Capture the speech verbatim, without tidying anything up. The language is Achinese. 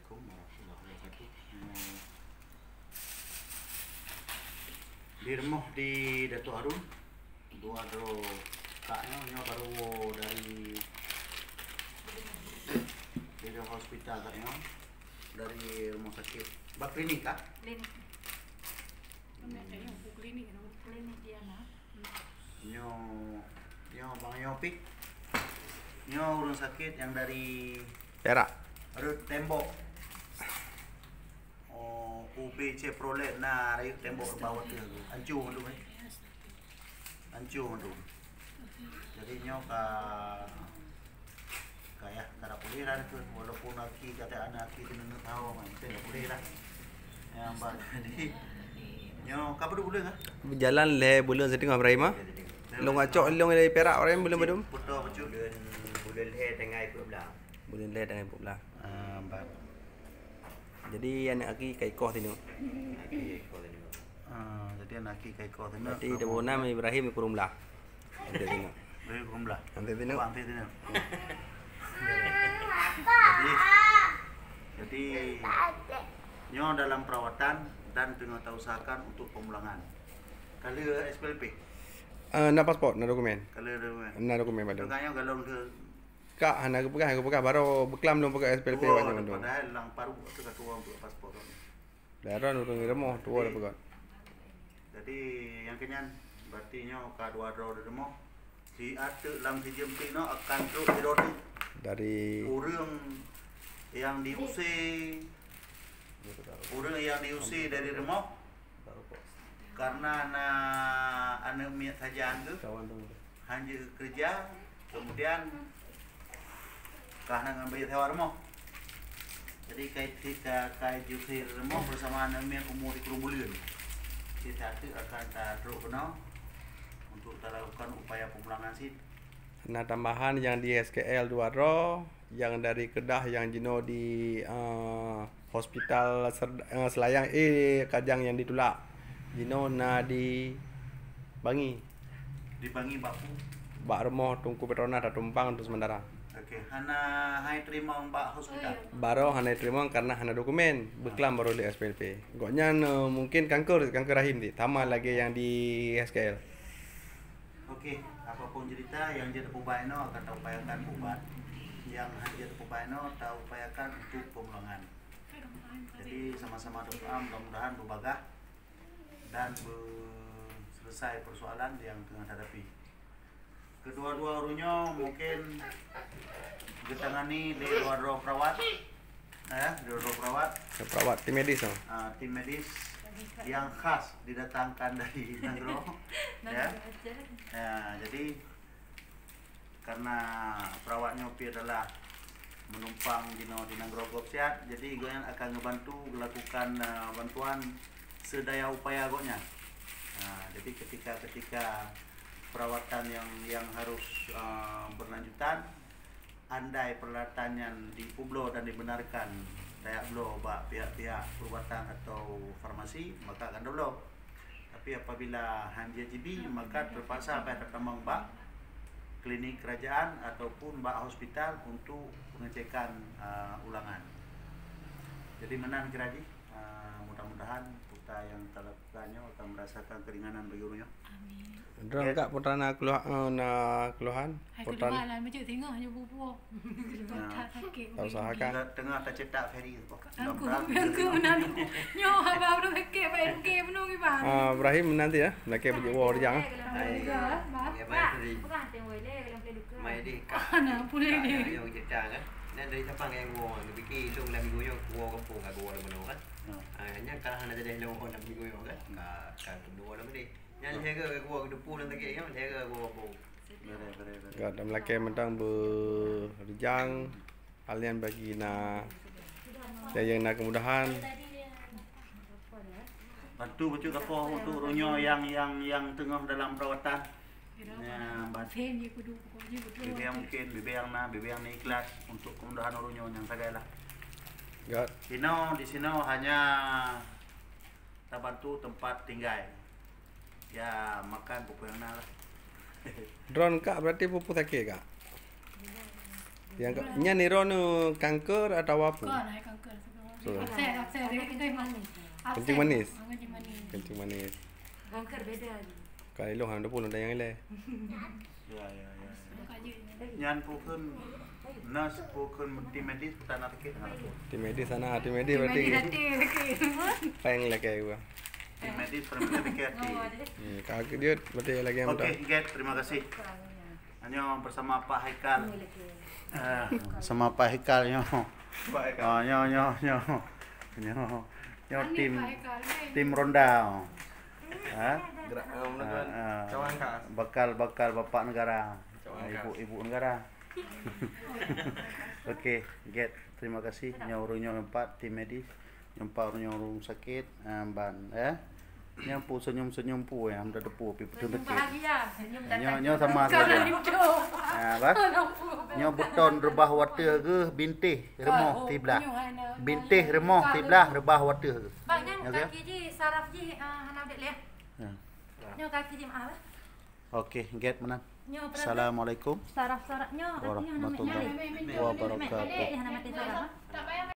Assalamualaikum warahmatullahi wabarakatuh. Nyoe di rumoh di Datuk Harun, dua droe kak nyoe, nyoe baru woe dari, dari hospital kak nyoe, dari rumah sakit. Bak klinik kah? Klinik. Klinik dia na. Nyoe, nyoe bang nyoe pih. Nyoe ureueng sakit nyang dari Perak. Rot tembok. Oh, U B Chevrolet na rayeuk tembok bawah tu. Ancô mandum, eh. Ancô mandum. Jadi nyoe ka, ka yah, ka puléh lah tu. Walaupun aki kata aneuk aki tu neuk tahu, kan, tapi ka puléh lah. Ya, bah. Jadi nyoe ka padum buleuen kah? Jalan lhèe buleuen siteungoh, Ibrahim, ah. Lôn acok lôn dari Perak, Ibrahim, buleuen padum? Beutôi, beutôi. Buleuen, buleuen lhèe teungoh peuet blah. Buleuen lhèe teungoh peuet blah. Ah, bah. Jadi aneuk aki ka ikoh sinoe. Aki ikoh sinoe. Ah, jadi aneuk aki ka ikoh sinoe. Berarti dua puluh enam Ibrahim kureueng blah. Nanti sinoe. Ibrahim kureueng blah. Nanti sinoe. Nanti sinoe. Jadi, jadi nyoe dalam perawatan dan teungoh tausahakan untuk pemulangan. Ka le S P L P? Eh, na paspor, na dokumen. Ka le dokumen. Na dokumen padum. Tengah nyoe galon ke Kak hana geupeugah, geupeugah baroe beuklam lôn peugah S P L P. Dua, awak nyoe mandum. Padahai lam paru tu ka tuwoe peugah paspor. Daerah ureueng di rumoh tuwoe dah peugah. Jadi nyang keunyan berarti nyoe ka dua droe di rumoh. Si ateueh lam sijeuem pih nyoe akan trok sidroe teuk. Dari ureueng nyang diusé, ureueng nyang diusé dari rumoh. Karena na aneuk miet sajan tu, hana jeuet keureuja, kemudian ka hana ngon bayar sewa rumoh. Jadi, kai, kai, kai jeuet rumoh bersama aneuk miet umur sikureueng buleuen. Jadi, ateueh akan tatrok keunoe untuk talakukan upaya pemulangan cit. Na tambahan nyang di S K L dua droe, nyang dari Kedah nyang jinoe di, eh, Hospital Ser-, eh, Selayang, eh, Kajang nyang ditulak. Jinoe na di Bangi. Di Bangi bak peue? Bak rumoh Teungku Petronas tatumpang untuk sementara. Oke, hana hai teurimong bak hospital? Baroe hana teurimong karena hana dokumen, beuklam baroe lé S P L P. Gobnyan, eh, mungkin kanker, kanker rahim ti, sama lagèe nyang di S K L. Oke, apapun cerita, nyang jeuet tapeubaih inoe akan taupayakan ubat. Nyang hana jeuet tapeubaih inoe taupayakan untuk pemulangan. Jadi sama-sama doa, mudah-mudahan beubagah dan be-, selesai persoalan yang tengah dihadapi. Kedua-dua ureueng nyoe mungkin geutangani lé dua droe perawat. Ya, dua droe perawat. Ya, perawat, tim medis, oh. Ah, tim medis yang khas didatangkan dari nanggroe. Ya. Ya, jadi karena perawat nyoe pih adalah menumpang jinoe di nanggroe gob siat, jadi gobnyan akan ngebantu melakukan, eh, bantuan sedaya upaya gobnyan. Nah, jadi ketika-ketika perawatan yang, yang harus, eh, berlanjutan, andai peralatan nyan dipeubloe dan dibenarkan, tajak bloe bak pihak-pihak perubatan atau farmasi, maka akan tabloe. Tapi apabila hana jibi, maka terpaksa payah tatamong bak klinik kerajaan ataupun bak hospital untuk pengecekan, eh, ulangan. Jadi meunan kira jih, eh, mudah-mudahan peue nyang talakukan nyoe akan merasakan keringanan bagi ureueng nyoe. Amin. Droe kak putra na keluhan, eh, na keluhan? Hai, putra keluhan lah, meucuk singoh nyoe bubu. Nah, tak sakit. Tak usahakan. Teungoh, teungoh tacetak Ferry tu. Aku, aku meunan. Nyoe haba udah sakit, baik rugi penuh ni, Bang. Ah, Ibrahim nanti ya, laki bejek wow rijang. Ya, baik, Ferry. Mai di. Nah, boleh dia. Yang cerita kan. Dan dari siapa yang wow, dia fikir ilung dalam minggu nyoe, wow kampung, aku wow dalam kan. Ah, nyan kalah hana jadi ilung dalam minggu nyoe kan. Ka, ka kedua dalam ni. Nyan lhèe ke gua depu dan sakit nyan, lhèe ke gua bau. Ka dalam lakèe mantong beurijang, hal nyan bagi na, nyang na kemudahan. Bantu bacut gapoh untuk ureueng nyoe nyang, nyang, nyang teungoh dalam perawatan. Ya, ban-, bibia mungkin, bibia nyang na, bibia nyang na ikhlas untuk kemudahan ureueng nyoe nyang sagai lah. Got. Sinoe, di sinoe hanya tabantu tempat tinggai. Ya, makan peue-peue nyang na lah. Droen kak berarti peue-peue sakit kak? Yang ka-, nyan droen kanker atawa peue? Kon, hai kanker sebelum. Absah, absah. Kencing manis. Ah, kencing manis. Kencing manis. Kanker beda ni. Kalau ilong hana pun ada yang ilai. Ya, ya, ya. Nyan pukon nurse, pukon tim medis, bukan sakit hana pun. Tim medis sana, tim medis berarti. Tim medis hati, hati. Peng lagi gua. Tim medis paling penting hati. Hmm, kaki dia berarti lagi yang Okey, Get, terima kasih. Nyoe bersama Pak Haikal. Eh, sama Pak Haikal nyoe. Pak Haikal. Ah, nyoe, nyoe, nyoe. Nyoe, nyoe tim, tim ronda. Ha? Gerak, eh, mana tuan? Ah, ah. Cawan khas. Bakal, bakal bapak negara. Cawan khas. Ibu, ibu negara. Okey, Get, terima kasih. Nyoe ureueng nyoe empat tim medis. Nyoe empat ureueng nyoe ureueng sakit, ah, ban, eh. Nyoe pu senyum-senyum pu, eh, hana teupeu pi beutôi. Senyum bahagia, senyum Nyoe, nyoe sama saja. Sekarang hidup. Ah, bah? Nyoe beuton reubah watèe geuh bintéh rumoh siblah. Bintéh rumoh siblah reubah watèe geuh. Bang, nyan kaki jih, saraf jih, ah, hana udép lé. Ya. Nyoe kaki jih, maaf, eh. Okey, Get meunan. Nyoe, berarti Assalamualaikum saraf-saraf nyoe, artinya hana warahmatullahi wabarakatuh. Nyoe hana mati saraf, ah.